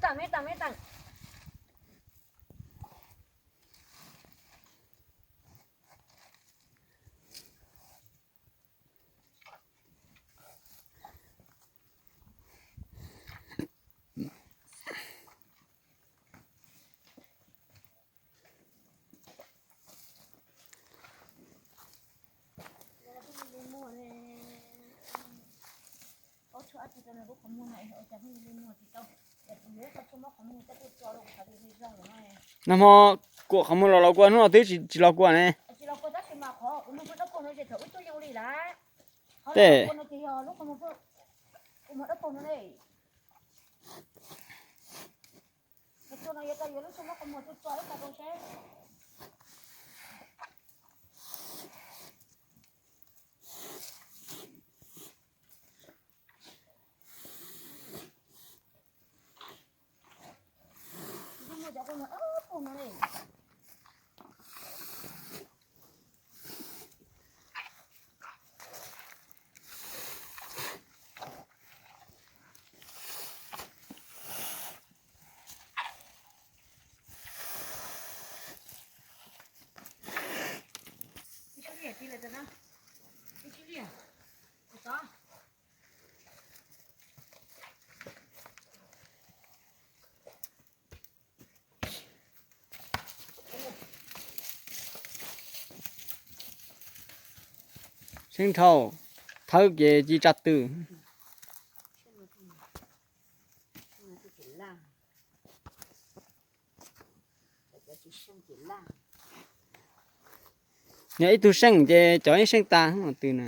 Tam me tam me tam. Nag hmo kuam qhov muag los los kuaj, hnub no twb tsis los kuaj ne. Tej Seeb dhau, thawb ces ci tsa twm. Yog ib tug seej ces cov ib seej tas twm na.